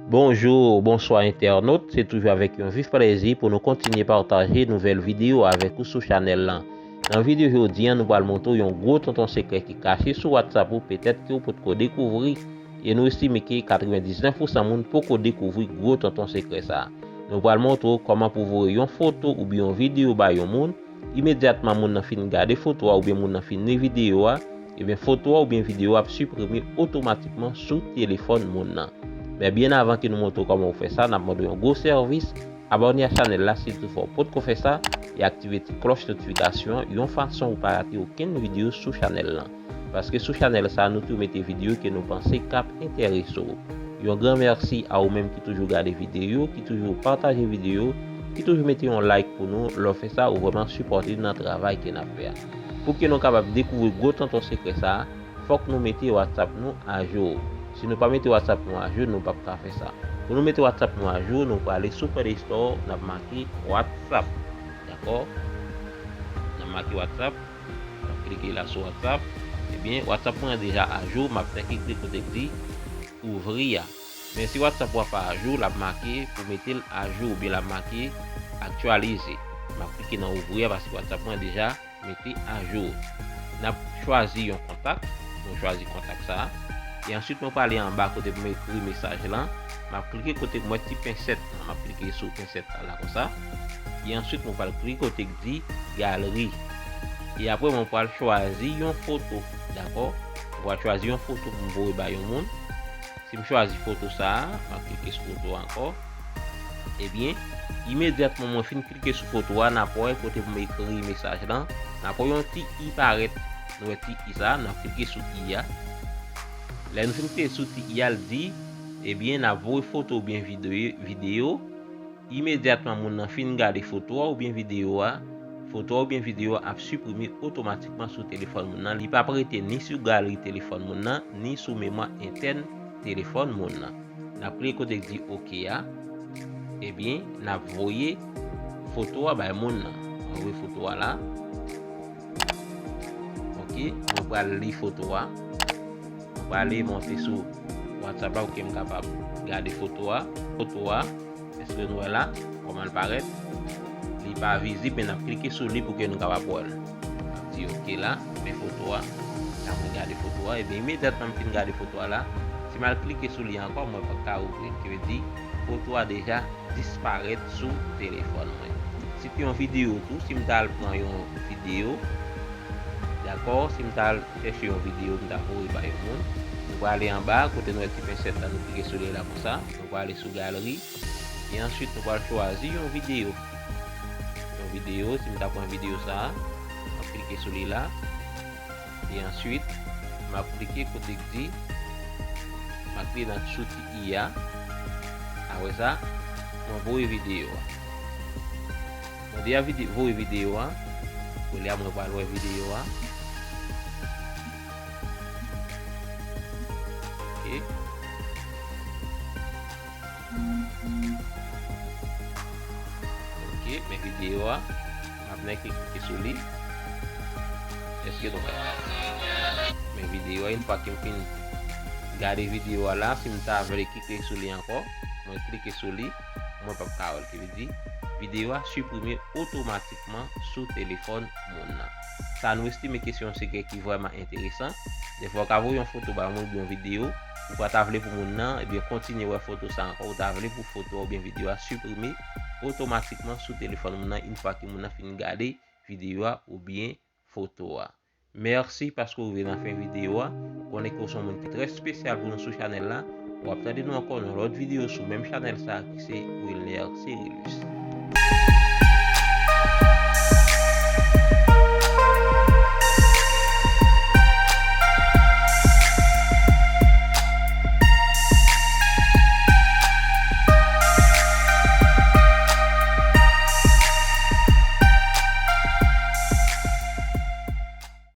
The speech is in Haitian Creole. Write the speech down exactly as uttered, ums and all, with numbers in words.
Bonjou, bonswa entènot, se toujou avèk yon vif plèzi pou nou kontinye pataje nouvèl videyo avèk ou sou chanèl lan. Nan videyo jodi a, nou pral montre w yon gwo tonton sekrè ki kache sou WhatsApp ou, petèt ke w potko dekouvri, e nou estime ke katrevendiznèf pousan moun poko dekouvri gwo tonton sekrè sa a. Nou pral montre w kòman pou voye yon foto oubyen yon videyo ba yon moun, imedyatman moun nan fin gade foto a oubyen moun nan fin li videyo a, ebyen foto a oubyen videyo a ap siprime otomatikman sou telefòn moun nan. Men byen avan ke nou montre w kòman pou fè sa, n ap mande w yon gwo sèvis, abòne a chanèl la si toutfwa w potko fè sa, e aktive ti klòch notifikasyon an, yon fason pou w pa rate okenn videyo sou chanèl lan. Paske sou chanèl sa a, nou toujou mete videyo ke nou panse k ap enterese w. Yon gran mèsi a ou menm ki toujou gade videyo, ki toujou pataje videyo, ki toujou mete yon like pou nou. Lè w fè sa, ou vrèman sipòte nou nan travay ke n ap fè a. Pou ke nou kapab dekouvri gwo tonton sekrè sa a, fòk nou mete WhatsApp nou ajou. Si nou pa mete WhatsApp nou ajou, nou p ap ka fè sa. Pou nou mete WhatsApp nou ajou, nou prale sou Play Store, n ap make WhatsApp. Dakò? N ap make WhatsApp. N ap klike la sou WhatsApp. Ebyen, WhatsApp mwen an deja ajou, m ap fè klik kote k di ouvrir a. Men si WhatsApp ou a pa ajou, l ap make pou mete l ajou, oubyen l ap make aktyalize. M ap klike nan ouvrir a paske WhatsApp mwen deja mete ajou. N ap chwazi yon kontak. Mwen chwazi kontak sa a. E answit, mwen prale anba kote pou mwen ekri mesaj lan. M ap klike kote pou mwen ti pensèt lan. M ap klike sou pensèt la, la konsa. E answit, mwen pral klike kote k di galeri. E apre, mwen pral chwazi yon foto. Dakò? Mwen pral chwazi yon foto pou m voye ba yon moun. Si m chwazi foto sa a, m ap klike sou foto a ankò. Ebyen, imedyatman mwen fin klike sou foto a, n ap wè kote pou m ekri mesaj lan. N ap wè yon ti i parèt. Nou wè ti i sa a, n ap klike sou i a. Lè nou fin klike sou ti i a, l di, ebyen, n ap voye foto oubyen vide-, videyo. Imedyatman moun nan fin gade foto a oubyen videyo a, foto a oubyen videyo a ap siprime otomatikman sou telefòn moun nan. Li p ap rete ni sou galeri telefòn moun nan, ni sou memwa entèn telefòn moun nan. N ap klike kote k di oke a. Ebyen, n ap voye foto a bay moun nan. Mwen voye foto a la. Oke, mwen pral li foto a. Mwen prale monte sou WhatsApp la pou ke m kapab gade foto a. Foto a, èske nou wè la? Kòman l parèt? Li pa vizib, men n ap klike sou li pou ke nou kapab wè l. N ap di oke la, men foto a. N ap gade foto a, ebyen imedyatman m fin gade foto a la, si m al klike sou li ankò, mwen p ap ka ouvri l. Ki vle di, foto a deja disparèt sou telefòn mwen. Si te yon videyo tou, si m ta al pran yon videyo, dakò, si m ta al chèche yon videyo, m ta voye ba yon moun, nou prale anba, kote nou wè ti pensèt la, nou klike sou li la konsa, nou prale sou galeri, e answit nou pral chwazi yon videyo. Yon videyo, si m ta pran videyo sa a, m ap klike sou li la. E answit, m ap klike kote k di, m ap klike nan sou ti i a. Apre sa, mwen voye videyo a. Mwen deja vide-, voye videyo a. Kounye a, mwen pral wè videyo a. Oke. Oke, men videyo a, m ap nèk klike sou li. Èske nou wè? Men videyo a, yon fwa ke m fin gade videyo a la, si m ta vle klike sou li ankò, mwen klike sou li, mwen p ap ka wè l. Ki vle di, videyo a siprime otomatikman sou telefòn moun nan. Sa nou estime ke se yon sekrè ki vrèman enteresan. Defwa w ka voye yon foto ba yon moun oubyen yon videyo, ou pa ta vle pou moun nan, ebyen, kontinye wè foto sa ankò, ou ta vle pou foto a oubyen videyo a siprime otomatikman sou telefòn moun nan, yon fwa ke moun nan fin gade videyo a oubyen foto a. Mèsi paske w rive nan fen videyo a. Konnen ke w se yon moun ki trè espesyal pou nou sou chanèl la. W ap tande nou ankò nan lòt videyo sou menm chanèl sa a ki se Wilner Cerilus.